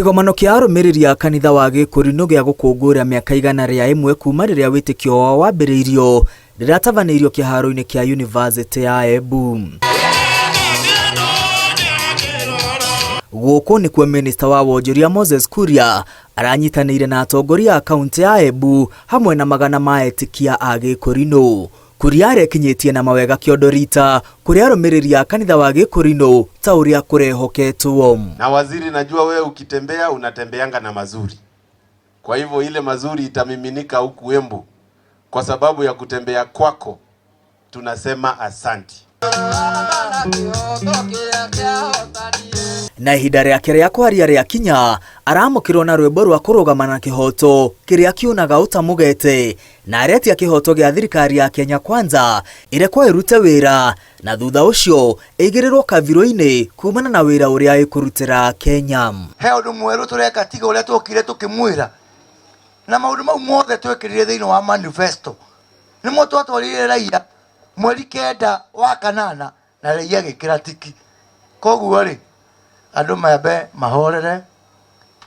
Kĩgomano kĩa arũmĩrĩri a kanitha wa Gĩkũrinũ gĩa gũkũngũĩra mĩaka 101 kuma rĩrĩa wĩtĩkio wao wambĩrĩirio rĩratabanĩirio kĩharo-inĩ kĩa Yunivasĩtĩ ya Embu. Gũkũ nĩkuo minista wa wonjoria Moses Kuria aranyitanĩire na atongoria a kaunti ya Embu hamwe na magana ma etĩkia a Gĩkũrinũ. Kuria arekinyĩtie na mawega kĩondo rita kũrĩ arũmĩrĩri a kanitha wa Gĩkũrinũ ta ũrĩa kũrehoketwo. Na waziri, najua wewe ukitembea unatembeanga na mazuri, kwa hivyo ile mazuri itamiminika huku Embu kwa sababu ya kutembea kwako, tunasema asanti. Na ihinda rĩake rĩa kwaria rĩakinya aramũkĩrwo na rwĩmbo rwa kũrũgama na kĩhoto kĩrĩa kiunaga ũtamũgete na aretia kĩhoto gĩa thirikari ya Kenya Kwanza ĩrekwo ĩrute wĩra na thutha ũcio ĩigĩrĩrwo kabirũ-inĩ kumana na wĩra ũrĩa ĩkũrutĩra Kenya. He ũndũ mwerũ tũreka tiga ũrĩa twokire tũkĩmwĩra, na maũndũ mau mothe twekĩrire thĩinĩ wa manifesto nĩmo twatwarire raia mweri 9 wa kanana na raia gĩkĩra tiki. Koguo rĩ, andũ mambe mahorere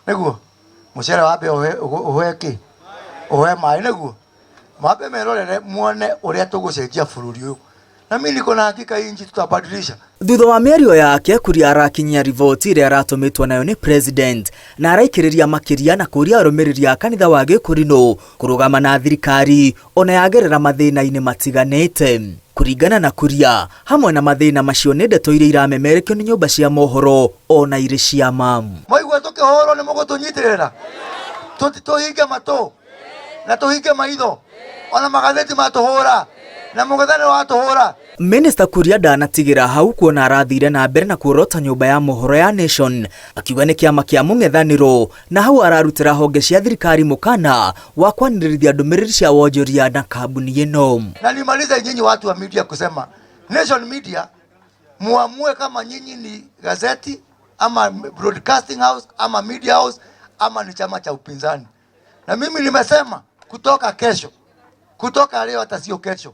nĩguo mũcere wambe ũhe kĩ ũhe maĩ nĩguo mambe merorere muone ũrĩa tũgũcenjia bũrũri ũyũ, na mimi niko na hakika hii nchi tutabadilisha. Thutha wa mĩario yake Kuria arakinyia riboti ĩrĩa aratũmĩtwo nayo nĩ president na araikĩrĩria makĩria na kũria arũmĩrĩri a kanitha wa Gĩkũrinũ kũrũgama na thirikari ona yagerera mathĩna-inĩ matiganĩte. Kũringana na Kuria, hamwe na mathĩna macio nĩ ndeto iria iramemerekio nĩ nyũmba cia mohoro ona irĩ cia ma. Mwaigua tũkĩhũrwo nĩ mũgũtũnyitĩrĩra, tũhinge matũ na tũhinge maitho, ona magathĩti matũhũra na mũng'ethanĩro watũhũra. Minista Kuria ndanatigĩra hau kuona arathire na mbere na kuorota nyũmba ya mohoro ya Nation akiuga nĩ kĩama kĩa mũng'ethanĩro na hau ararutĩra honge cia thirikari mũkana wa kwanĩrĩrithia ndũmĩrĩri cia wonjoria na kambuni ĩno. Na nimalize nyinyi watu wa media kusema Nation Media muamue kama nyinyi ni gazeti ama broadcasting house ama media house ama ni chama cha upinzani. Na mimi nimesema kutoka kesho, kutoka leo hata sio kesho,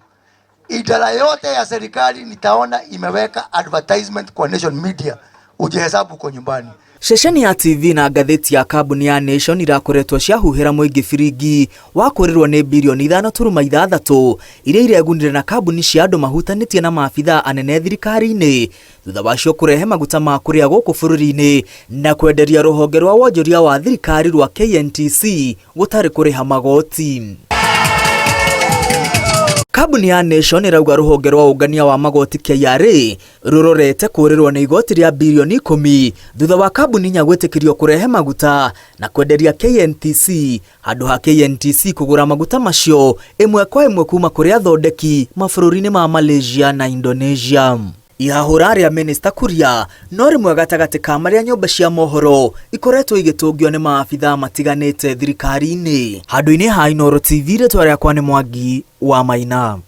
idara yote ya serikali nitaona imeweka advertisement kwa Nation Media, ujihesabu uko nyumbani. Ceceni ya TV na ngathĩti ya kambuni ya Nation irakoretwo ciahuhĩra mũingĩ biringi wa kũrĩrwo nĩ birioni 5.6 iria iregunire na kambuni cia andũ mahutanĩtie na maabithaa anene thirikari-inĩ thutha wacio kũrehe maguta ma kũrĩa gũkũ bũrũri-inĩ na kwenderia rũhonge rwa wonjoria wa thirikari rwa KNTC gũtarĩ kũrĩha magoti. Kambuni ya Nation ĩrauga rũhonge rwa ũngania wa magoti KRA rũrorete kũrĩrwo nĩ igoti rĩa birioni 10 thutha wa kambuni inya gwĩtĩkĩrio kũrehe maguta na kwenderia KNTC handũ ha KNTC kũgũra maguta macio ĩmwe kwa ĩmwe kuma kũrĩ athondeki mabũrũri-inĩ ma Malaysia na Indonesia. Ihahũra rĩa Minista Kuria no rĩmwe gatagatĩ ka marĩa nyũmba cia mohoro ikoretwo igĩtũngio nĩ maabithaa matiganĩte thirikari-inĩ. Handũ-inĩ ha Inooro TV, rĩtwa rĩakwa nĩ Mwangi wa Maina.